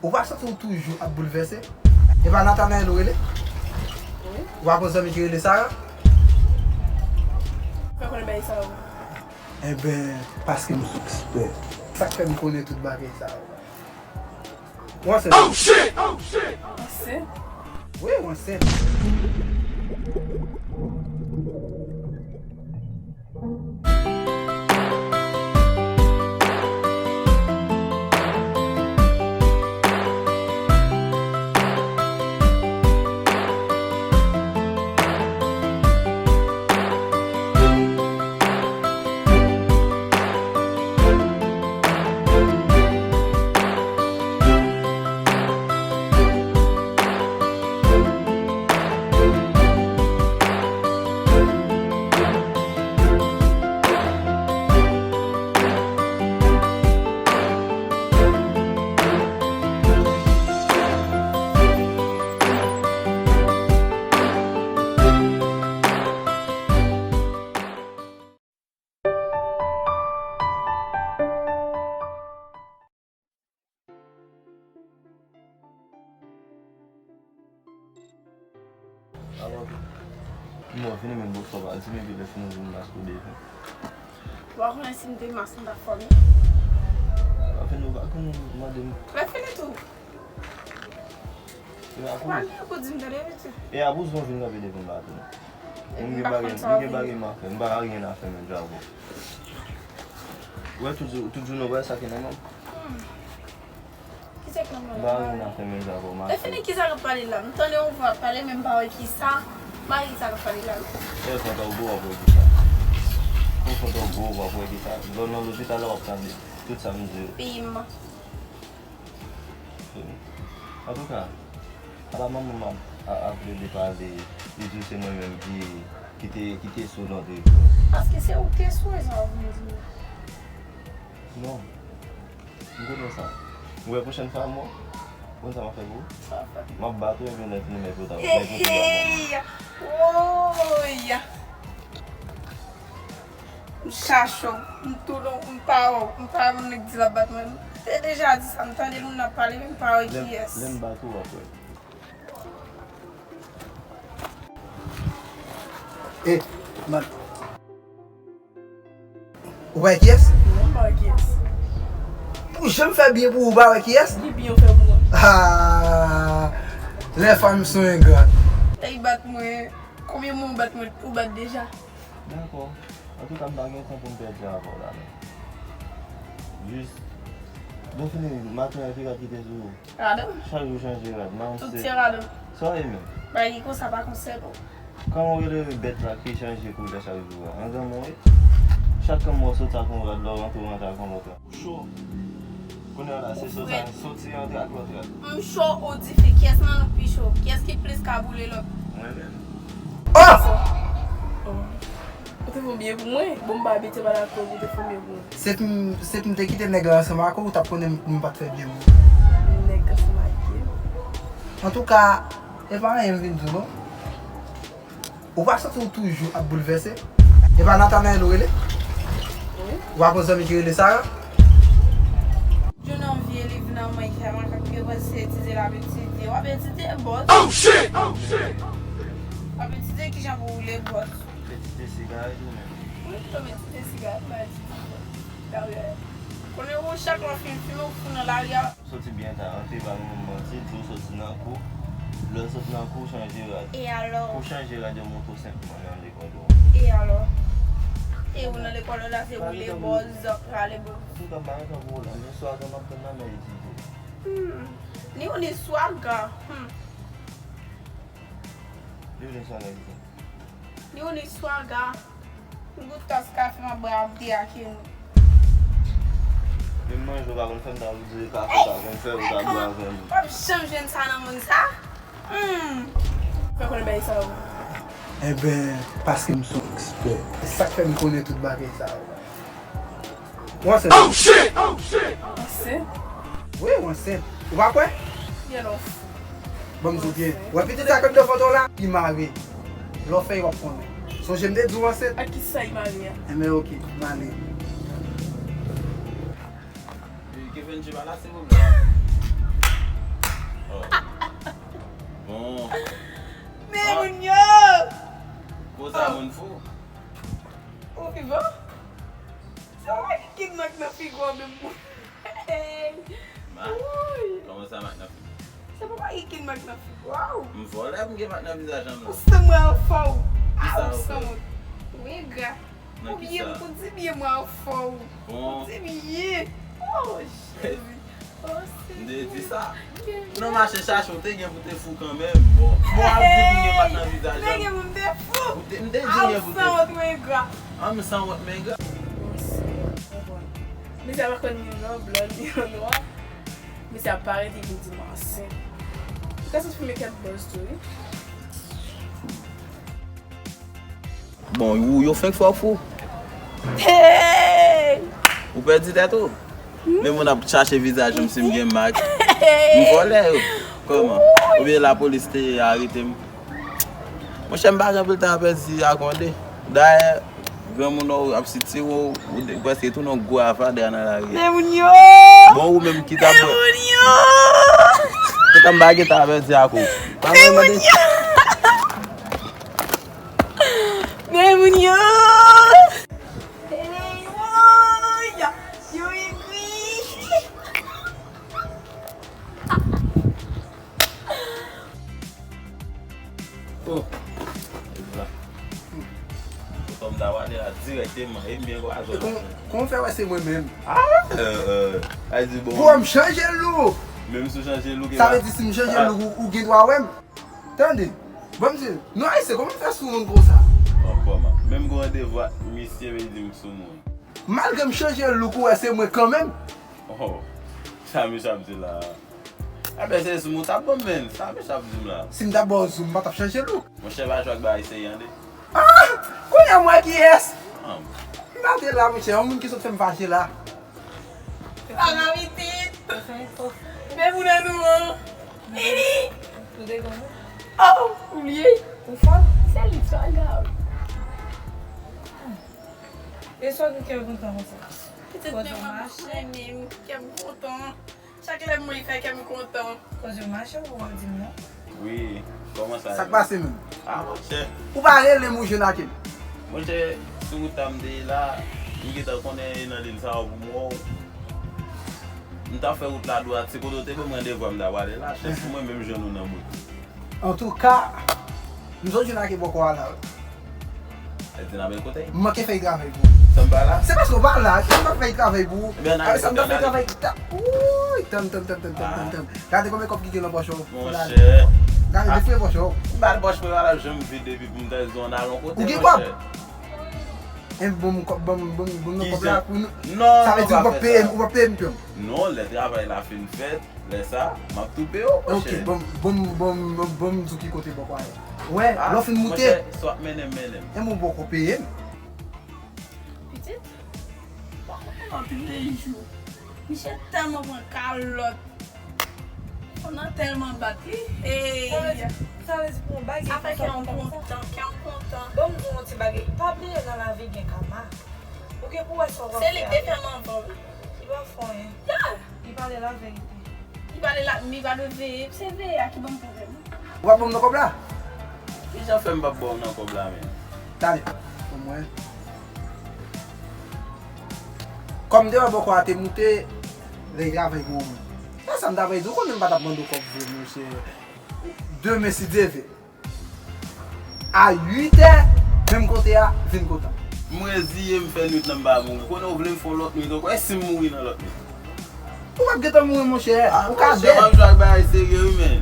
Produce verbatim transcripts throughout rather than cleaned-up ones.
Ou pa santi w toujou ap boulvèse? E pa Nathanaël ou rele? Wi. Ou pa gon zanmi ki rele Sarah? Fè konnen bagay sa yo. Enben, paske m sou ekspè. Sa k fè m konnen tout bagay sa yo. Ou ansent? Oh shit! Oh shit! Ansent? Wi, ou ansent. Alò, m wè vini menm bosò pa di m epi lè fini ou vin mas pou devan. Ou pa konnen si m te mas m t ap fòme. Lè fini ou pa konn mande m. Lè fini tou. E a pou. Pa gen pou di m tande pitit. E a pou zon vin kanpe devan m la tou. M gen bagay, m gen bagay m ap fè. M pa gen anyen a fè menm jan avè w. Ou wè tout jou, tout jounen ou wè sa ki nan men m? Hmm. Kisa k nan men w la? M pa gen anyen a fè menm jan avè w, m ap fè. Lè fini kisa k ap pale la? M tande yon vwa ap pale men m pa wè kisa. M pa wè kisa k ap pale la non. E kontan ou gwo w ap wè kisa. Ou kontan ou gwo w ap wè kisa. Lè w nan lopital la w ap tande tout sa m di yo. Pim. Antouka, apa manman m ap, ap plede pale, li di se mwen menm ki, ki te, ki te sou nan trip yo. Paske se ou ki te sou, e sa w vin di. Non. M konnen sa. Ou wè pwochèn fwa m wè w, konn sa m ap fè pou ou? Sa w ap fè? M ap bat ou epi lè fini mèt ou ta, mèt ou ta. Hey, hey, woy! M chache w, m tounen w, m pa wè w, m pa wè moun nèg di l ap bat mwen. M te deja di sa, m tande moun ap pale, men m pa wè kiyès. Lè m bat ou, w ap wè. E, man. Ou pa wè kiyès? Non, m pa wè kiyès. Pou jan m fè byen pou ou, ou pa wè kiyès? Ki byen w fè pou mwen? Ah, lè fanm son engra. Lè y bat mwen, konbyen moun w bat mwen, ou bat deja? Dakò. Antouka, m pa gen tan pou m pèdi avè w la, non. Jis, lè fini, maten an, epi rad ki te sou ou. Rad? Chak jou chanje rad, man. Tout se rad. Sa w ye menm? Bagay ki konsa pa konsène w. Kòman w rele bèt la ki chanje koulè chak jou a? An granmoun wi. Chak kanm w soti ak yon rad, lè w rantre w rantre ak yon lòt rad. Ou cho. Kounye a la, se soti, soti rantre ak lòt rad. M cho ou dife, kiyès nan nou k pi cho? Kiyès ki plis ka boule lòt? Mwen menm. Oh! Ou te fè byen pou mwen. Bon, m pa abitye pale ak ou, ou te fè byen pou mwen. Se pou m, se pou m te kite nèg la ansanm ak ou, ou t ap konnen m, m pa t fè byen pou ou. Nèg ansanm ak ki? Antouka, e pa anyen m vin di w non. Ou pa santi w toujou ap boulvèse? E pa Nathanaël ou rele? Wi. Ou pa gon zanmi ki rele Sarah? Journey vye liv nan men ki fè makak yo panse etidye l ap etidye. W ap etidye bòz. Oh shit! Oh shit! W ap etidye kijan pou woule bòz. Etidye sigarèt ou menm? Wi, m etidye sigarèt, m pa etidye bòz. Konnen ou chak lè w fin fimen, ou fout nan lari a. Soti byen ta, antre ba nou manti, di w soti nan kou. Lè w sot nan kou, w chanje rad. E alò? Kou chanje rad yo montre w senpman nan lekòl ou an. E alò? E ou nan lekòl ou la, se woule bòz, rale bòz. Tout an pa gen tan pou w la, men swaga m ap tann nan men etidye. Hmm. Ni ou ni swaga. Hmm. Li vle swaga ki sa? Ni ou ni swaga. M gout tas kafe m ap bwè ap deyake nou. Menm manje ou pa konn fè, m ta vle di kafe ou ta konn fè, ou ta bwè avè m. W ap janm jwenn sa nan monn sa. Hmm. Fè konnen bagay sa yo. Enben, paske m se yon ekspè. E sa k fè m konnen tout bagay sa yo. Ou ansent? Oh shit! Oh shit! Ansent? Wi, ou ansent. Ou pa kwè? Yè lòf. Ban m di w byen. Ou wè pitit sa k anndan vant ou la? Li mare. Lè w fè l, w ap konnen. Sonje m te di w ansent? Ak kisa li mare a? Enben, oke, m ale. Kevin J pa la, silvouplè. Oh. Bon. Men moun yo! Kosa moun fou? Ou vivan? Sa wè ki mak nan figi w menm moun. Hey! Mak? Woy! Kòman sa mak nan figi? Se pa wè ki mak nan figi w. M vòlè pou m gen mak nan vizaj an non. Ou santi mwen al fè w. Kisa ou fè? Ou engra. Ou byen, ou di byen mwen al fè w. Bon. Ou di byen. Oh, Jezi. M te di sa. Non, mache chache, w te gen pou te fou kanmenm. Bon, bon, ap di pou gen mak nan vizaj la. Te gen pou m te fou. Ou te, m te di gen pou te fou. An, m sanwont, m engra. Bon, se, bon, bon. Misye pa konn ni yon non blan, ni yon nwa. Misye ap parèt epi di m ansent. Ou ka sot filme kèk buzz tou, wi. Bon, ou, yo fenk fè w fou. Hey! Ou pèdi tèt ou? Men moun ap chache vizaj m si m gen mak. M vòlè yo. Kòman? Oubyen lapolis te arete m? Monchè, m pa gen anpil tan a pèdi ak yon de. Dayè, granmoun ou ap sitire w, ou de- prèske tounen yon gwo avadra nan lari a. Men moun yo! Bon, ou menm ki ta bwè. Men moun yo! Kòm m pa gen tan a pèdi ak ou. Pa mwen mande. Men moun yo! Hey, woy! Yo egri! Oh, e vla. Kòm ta pale la dirèkteman, e byen kwa zòn. Kon, kon fè wè se mwen menm. Ah, euh, euh, a di bon. Bro, m chanje look. Menm si w chanje look, sa vle di si m chanje look, ou, ou gen dwa wè m. Tande, ban m di, nou ayisyen, kòman n fè sou moun konsa? Bon, kòman? Menm gen randevou ak misye, men li di m sou moun. Malgre m chanje look, ou wè se mwen kanmenm. Oh, sa misye ap di la. Enben, se zoom ou t ap ban m, menn. Sa misye ap di m la? Si m t ap ba w zoom, m pa t ap chanje look. Monchè, pa jwe ak bagay serye, tande. Ah! Kounye a m wè kiyès. Ah. M pa te la, monchè. Yon moun ki sot fè m fache la. Sa ka pitit. Men moun an nou an. Vini. Oh, ou bliye. Ou fò? Se li, sòlda. E sa w gen kè kontan konsa? Pitit, men mwen renmen kè m kontan. Chak lè m wè l fè kè m kontan. Koz yo mache ou pa di m non? Wi, kòman sa ye? Sa k pase menm? Ah, monchè. Ou pa rele m, ou jwenn ak m. Monchè, sou wout la m te ye la, m gentan konnen e nan liy sa a pou m wè w. M t ap fè wout la dwat, se kote w te ban m randevou a m t ap ale la, chèf pou mwen menm jwenn ou nan bout. Antouka, m sot jwenn ak bòkò a la wi. Sa di n ap bèl kote? M manke fè travay pou ou. Sa m pa la? Se paske w pa la, se m ap fè travay pou ou. Ebyen, n ale, sa m ta fè travay. Wouy, tann, tann, tann. Gade konbyen kòb ki gen nan pòch ou. Monchè. Gade, defouye pòch ou. M ba l pòch mwen, pa l ap janm vide epi pou m ta di w ann al yon kote, monchè. Ou gen kòb? E bon, m kòb, ban m, ban m, ban m nan kòb la pou nou. Non, sa vle di ou p ap peye m, ou p ap peye m pye m. Non, lè travay la fin fèt, lè sa, m ap tou peye w, monchè. Ok, ban m, ban m, ban m, ban m, ban m di w ki kote bòkò a ye. Wè, lè w fin moute. Monchè, si w ap mennen m, mennen m. E bon, bòkò peye m. Pitit, w ap kontan anpil de jou. Michel tèlman pran kalòt. Fon nan tèlman bat li. Hey. Sa vle di, sa vle di pou yon bagay konsa. Sa fè kè m kontan, kè m kontan. Bon, m di w yon ti bagay. Pa bliye nan lavi gen kama. Ou gen pou wè sa w ap fè. Se li k te fè m anvan wi. Li pa fè anyen. Yeah. Li pale laverite. Li pale la, li pa dwe veye. Se veye a ki ban m pwoblèm. Ou pa ban m nan kòb la? Kijan fè m p ap ba w nan kòb la menm? Tande, pou mwen. Kòm m te wè bòkò a te moute, lè travay gen yon moun. E sa m ta vle di, ou konnen m pa t ap mande w kòb vre, monchè. Demen, si Dye vle. A uit è, menm kote a, vin kontan. M reziye m fè nwit lan m pa mouri. Konnen w vle m fè yon lòt nwit ankò, e si m mouri nan lòt nwit? Ou p ap gentan mouri, monchè. Ou ka dèd. Ah, monchè, m ap jwe ak bagay serye wi, menn.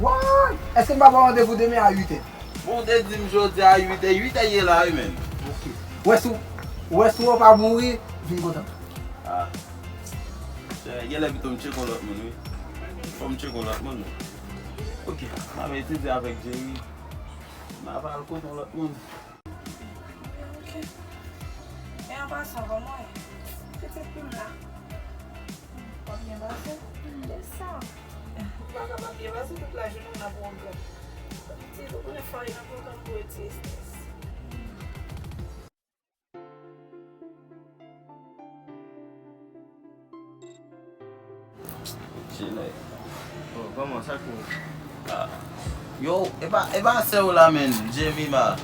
What? Èske m pa ba w randevou demen a uit è? Bon, w te di m jodi a uit è, uit è ye la wi, menn. Ok. Ou wè si w, ou wè si w pa mouri, vin kontan. Ah. Monchè, genlè pito m tcheke yon lòt moun, wi. Fò m tcheke yon lòt moun. Ok, m ap etidye avèk Jerry. M ap al kote yon lòt moun. Ok. E an pasan, kòman w ye? Pitit, pou m la. W ap byen pase? Yes, sa. Ou pa ka pa byen pase tout lajounen w nan pwogram. Pitit, ou konnen farin nan pwogram pou retire estrès. Chilè. Oh, kòman sa kou? Ah. Yo, e pa, e pa sè w la, menn, Jemima.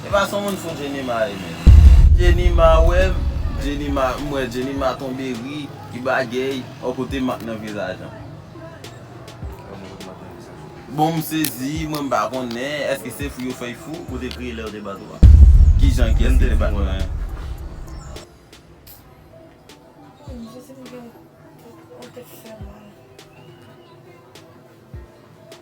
E pa se yon moun fou Jemima ye, menn. Jemima wè m, Jemima, m wè Jemima tonbe ri, ki bagay, o kote mak nan vizaj an. Bon, m sezi, mwen m pa konnen, èske se fou yo fè y fou? Ou te kriye lè yo te bat ou a? Kijan, kiyès ki te bat mwen? Mwen, se si m gen yon tèt fè mal.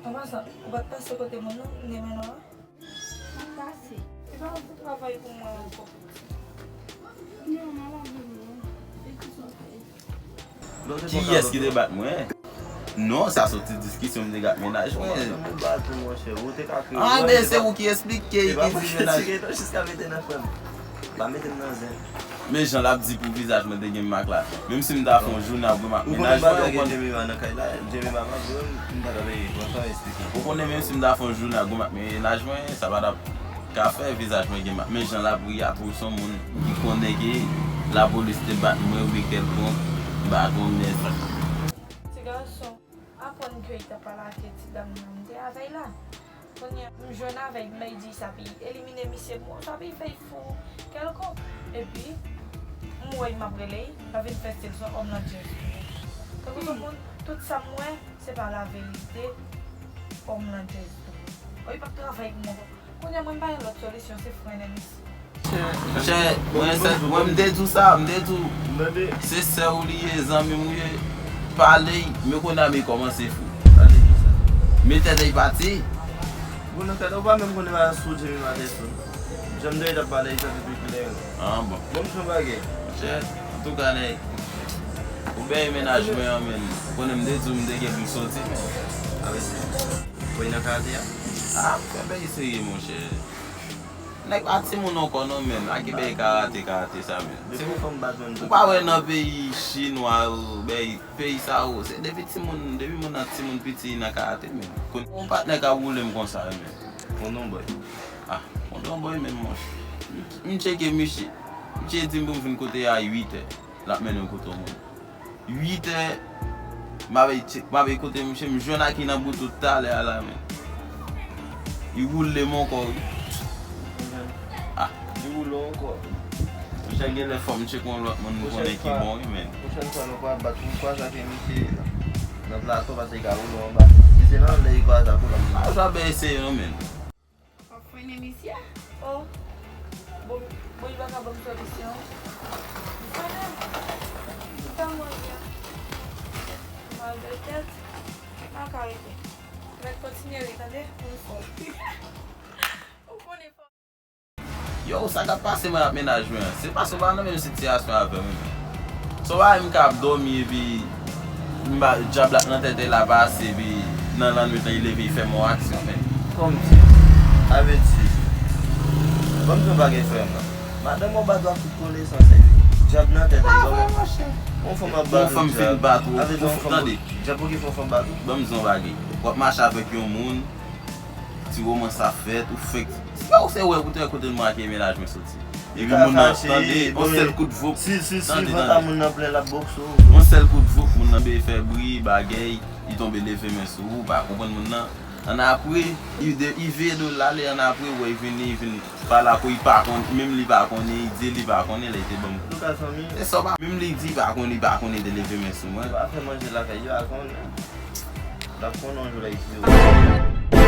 An pasan, ou pa t pase kote moun nan, m te mennen w la? M ap pase. E pa pou travay pou mwen ankò. Non, m ap avè w non. E kisa w fè? Kiyès ki te bat mwen? Non, sa soti diskisyon m te gen ak mennaj mwen. Kòman ou bat ou, monchè? Ou te ka kriye. Ah, ben, se ou ki esplike, ki di mennaj. Jiska mete nan frè m. Pa mete m nan zen. Men jan l ap di pou vizaj mwen te gen mak la. Menm si m ta fè yon jounen ap gwo mak mennaj mwen, ou konnen. Jemima nan kay la, Jemima pa vle m, m pa ta veye. Bon, sa esplike. Ou konnen menm si m ta fè yon jounen ap gwo mak mennaj mwen, sa pa t ap ka fè vizaj mwen gen mak. Men jan l ap ri a, twouve se yon moun ki konnen ke lapolis te bat mwen oubyen kèlkonk, m pa konnen sa. Ti gason, aprann ke li t ap pale ak ti dam nan, m te avè l la. Kounye a, m jwenn avè l, m bay di sa pou elimine misye, bon, sa pou fè fou kèlkonk. Epi, m wè m ap rele, l ap vin fè stil sou Homeland Jazz. Tankou se yon moun, tout sa m wè, se pa laverite, Homeland Jazz tou. Bon, li p ap travay pou mwen. Kounye a, mwen, m pa gen lòt solisyon, se fou enèmi. Monchè, mwen, mwen, m te di w sa, m te di w, se sè w li ye, zanmi m ou ye, pale, men kounye a, men kòmanse fou. Pale ki sa? Men tèt li pati. Bon, nan kèt, ou pa menm konnen pa sou Jemima te sou. Jan m te ret ap pale, li sòti pi klè. Ah, bon. Bon, m son bagay. Monchè, antouka, nèg, ou bèy mennaj mwen an, menn. Konnen m te di w, m te gen pou m soti, menn. Avè sa. Ou nan karate a? Ah, m fè bèy serye, monchè. Nèg pa timoun ankò non, menn. A ki bèy karate, karate sa, menn? Depi fanm bat mwen. Ou pa wè nan peyi chinwa yo, bèy, peyi sa yo, se depi timoun, depi moun nan timoun piti, li nan karate, menn. Kon yon patnè k ap woule m konsa, menn. Yon non bòy. Ah, yon non bòy, menn, monchè. M, m tcheke misye. Misye di m pou m vin kote a uit è. L ap mennen m kote yon moun. Uit è, m ap al tchek, m ap al kote misye, m jwenn ak li nan bout talè a la, menn. Li woule m ankò, wi. Ah. Li woule w ankò. Monchè, genlè fò m tcheke yon lòt moun m konnen ki bon, wi, menn. Pwochèn fwa, nou pa bat, nou kwaze ak misye nan plato, paske li ka woule w anba. Si se nan lè li kwaze ak ou la. Ah, sa bèy eseye non, menn. W ap fwennen misye? Oh. Bon, bon, li pa ka ban m solisyon. M konnen. M pa mwen byen. M mal de tèt. M pa ka rete. Mèt kontinye ri, tande? Ou fò. Ou konnen fò. Yo, sa k ap pase mwen ak mennaj mwen an? Se paske w pa nan menm sitiyasyon avè m, wi, menn. Se yon bagay m ka ap dòmi epi m ba dyab la nan tèt li la pase, epi nan lannwit lan, li leve, li fè m yon aksyon, menn. Kòmsi? Sa vle di, ban m di yon bagay, frè m nan. Madanm ou bat ou ak tout konesans li. Dyab nan tèt li, kòman? Yon fanm ap bat ou, dyab. Yon fanm fin bat ou, tande. Dyab, poukisa yon fanm bat ou? Ban m di yon bagay. W ap mache avèk yon moun, ti womans ap fèt, ou fenk. Yo, se wè pou te wè kote m ak mennaj mwen soti. Epi moun nan, tande, yon sèl kout vop. Si, si, si, tande, vant a moun nan plen, l ap bokse w. Yon sèl kout vop, moun nan byen fè bri, bagay, li tonbe leve men sou ou, ou pa konprann moun nan. Annapre, li de, li veye do l ale, annapre, ou wè, li vini, li vin pale ak ou, li pa konn, menm li pa konnen, li di li pa konnen, lè li te ban m. Antouka, zanmi. E sa w pa, menm li di li pa konnen, li pa konnen, li te leve men sou mwen. Ou pa fè manje lakay yo, a konnen. L ap konnen yon jou lè li di w.